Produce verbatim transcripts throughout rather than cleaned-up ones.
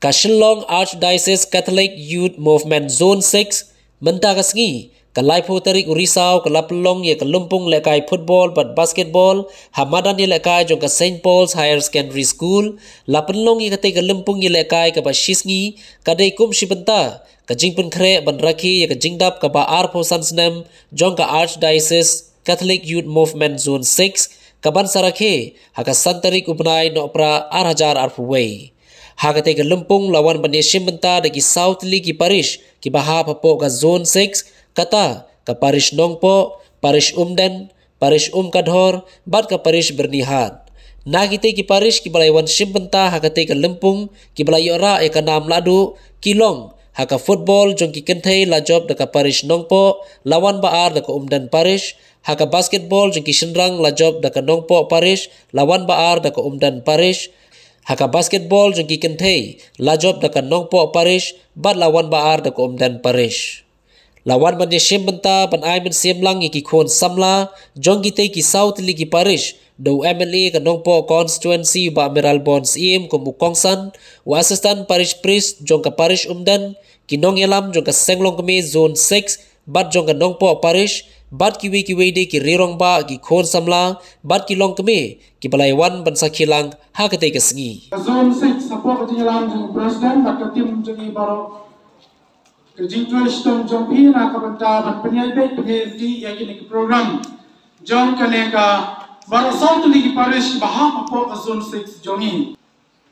Ka Shillong Archdiocese Catholic Youth Movement Zone six, mynta ka sngi, ka laiphew tarik u Risaw, ka la pynlong ïa ka lympung lehkai football bad basketball ha madan ïalehkai jong ka Saint Paul's Higher Secondary School. La pynlong ïa katei ka lympung ïalehkai kaba shisngi, ka dei kum shi bynta ka jingpynkhreh ban rakhe ïa ka jingdap kaba arphew san snem jong ka Archdiocese Catholic Youth Movement Zone six, kaban sa rakhe ha ka san tarik u bnai Nohprah ar hajar arphew wei. Ha katei ka lympung la wan ban ïashim bynta da ki saw tylli ki parish kiba hap hapoh ka Zone six, kata ka parish Nongpoh, parish Umden, parish Umkadhor bad ka parish Byrnihat. Na kitei ki parish kiba la wan shim bynta ha katei ka lympung, kiba la ïoh rah ïa ka nam lahduh, ki long ha ka football jong ki kynthei, la jop da ka parish Nongpoh, la wan ba ar da ka Umden parish. Ha ka basketball jong ki shynrang, la jop da ka Nongpoh parish, la wan ba ar da ka Umden parish. Ha ka basketball jong ki kynthei, la jop da ka Nongpoh parish bad la wan ba ar da ka Umden parish. La wan ban ïashim bynta ban ai mynsiem lang ïa ki khun samla jong kitei ki saw tylli ki parish da u M L A ka Nongpoh constituency, u Bah Mayralborn Syiem, kum u kongsan, u assistant parish priest jong ka parish Umden, ki nongïalam jong ka Seng Longkmie Zone six bad jong ka Nongpoh parish, bad kiwei kiwei de ki rangbah, ki khun samla bad ki longkmie kiba la wan ban sakhi lang ha katei ka sngi. Ka Zone six, hapoh ka jingïalam jong u president bad ka team jong ngi baroh, ka jingtrei shitom jong phi na ka bynta ban pynïaid beit pynïaid lynti ïa kine ki program jong kane ka baroh saw tylli ki parish ba hap hapoh ka Zone six jong ngi.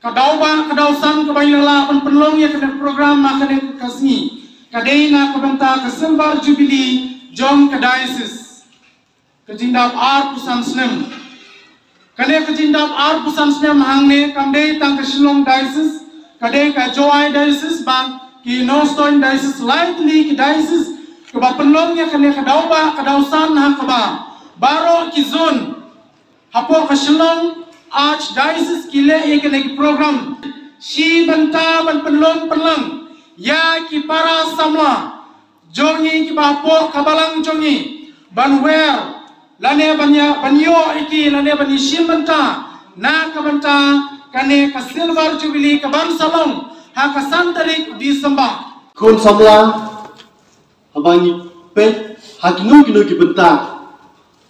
Ka daw ba, ka daw san kaba ngi la lah ban pynlong ïa kane ka program ha kane ka sngi, ka dei na ka bynta ka Silver Jubilee jong ka diocese. Ka jingdap arphew san snem. Kane ka jingdap arphew san snem hangne kam dei tang ka Shillong Diocese, ka dei ka Jowai Diocese bad ki Northern Diocese, lai tylli ki diocese kiba pynlong ïa kane ka daw ba, ka daw san ha kaba baroh ki zone hapoh ka Shillong Archdiocese ki leh ïa kane ka program shi bynta ban pynlong pynlang ïa ki para samla jong ngi kiba hapoh ka balang jong ngi ban wer lane ban ïa, ban ïoh ïa ki lane ban ïashim bynta na ka bynta kane ka Silver Jubilee kaban sa long ha ka san tarik December. Khun samla, haba ngi peit ha kino kino ki bynta,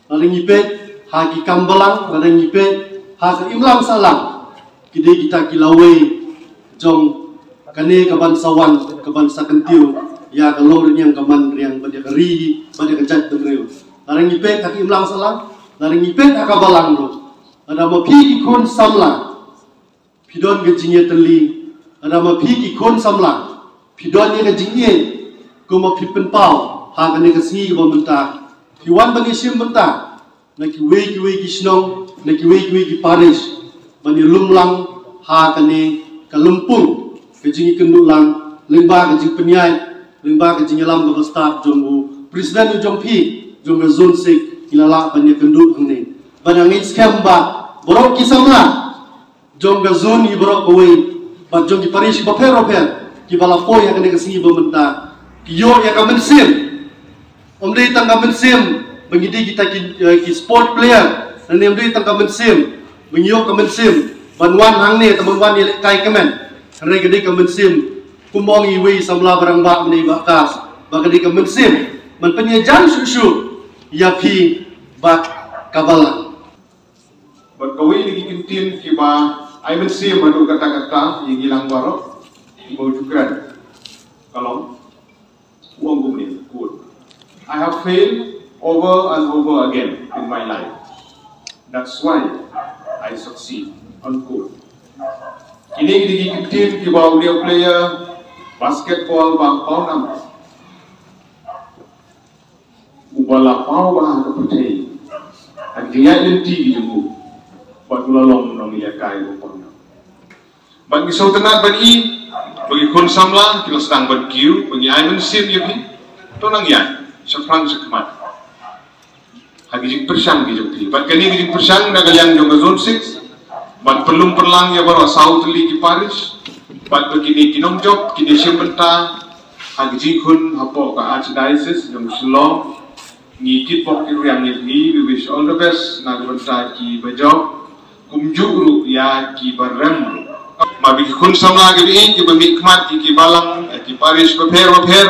lada ngi peit ha ki kam balang, lada ngi peit ha ka imlang sahlang, ki dei kita ki lawei jong kane kaban sa wan, kaban sa kyntiew ïa ka long rynïeng ka man rynïeng bad ïa ka ri bad ïa ka jaitbynriew. Lada ngi peit ha ka imlang sahlang, lada ngi peit ha ka balang ruh, lada ma phi ki khun samla phi don ka jingïatylli, lada ma phi ki khun samla phi don ïa ka jingïeit, kumba phi pynpaw ha kane ka sngi kaba mynta, phi wan ban ïashim bynta na kiwei kiwei ki shnong, na kiwei kiwei ki parish, ban ïalum lang ha kane ka lympung ka jingïakynduh lang lyngba ka jingpynïaid, lyngba ka jingïalam kaba stad jong u president u jong phi jong ka Zone six, ngi la lah ban ïakynduh hangne. Bad nga ngeit skhem ba baroh ki samla jong ka zone hi baroh kawei bad jong ki parish bapher bapher kiba la poi ha kane ka sngi ba mynta, ki ïoh ïa ka mynsiem. Ym dei tang ka mynsiem ba ngi dei kita ki, eh, ki sport player, lane ym dei tang ka mynsiem ba ngi ïoh ka mynsiem ban wan hangne, tang ban wan ïalehkai kmen. Hynrei ka dei ka mynsiem, kumba ong iwei i samla ba rangbah mynne i Bah Kas, ba ka dei ka mynsiem ban pynïajan shuh shuh ïa phi bad ka balang. Bad kawei na ki kyntien kiba ai mynsiem haduh katta katta ïa ngi lang baroh, kiba u ju kren, ka long, u ong kumne, quote, "I have failed over and over again in my life. That's why I succeed," unquote. Kine ki dei ki kyntien kiba u dei u player basketball ba pawnam uba la paw bha ha ka pyrthei ha ki jingïaid lynti ki jong u, bad u la long u nongïalehkai uba pawnam. Bad ngi sngewtynnat ban i ba ki khun samla ki la sdang ban kiew, ba ngi ai mynsiem ïa phi, to nang ïaid shaphrang shakhmat ha ki jingpyrshang ki jong phi. Bad kane ka jingpyrshang na ka liang jong ka Zone six, ban pynlum pynlang ïa baroh saw tylli ki parish, bad ba kine ki nongjop kin ïashim bynta ha ki jingkhun hapoh ka Archdiocese jong Shillong. Ngi kitbok kitrwiang ïa phi, we wish all the best na ka bynta kiba jop, kumjuh ruh ïa kiba rem ruh. Ba ki khun samla ki ba ïeit ki ba mihkhmat ki, ki balang, eh, ki parish bapher bapher,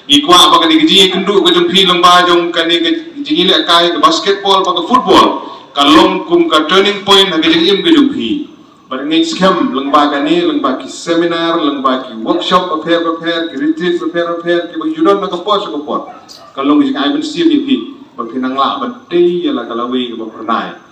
ngi kwah ba kane ka jingïakynduh ka jong phi lyngba jong kane ka jingïalehkai ka basketball bad ka football ka long kum ka turning point ha ka jingim ka jong phi. Bad ngi skhem lyngba kane, lyngba ki seminar, lyngba ki workshop bapher bapher, ki retreat bapher bapher, ki ba ju don na ka por sha ka por, ka long ka jingai mynsiem ïa phi ba phin nang lah ban tei ïa la ka lawei ka ba phyrnai.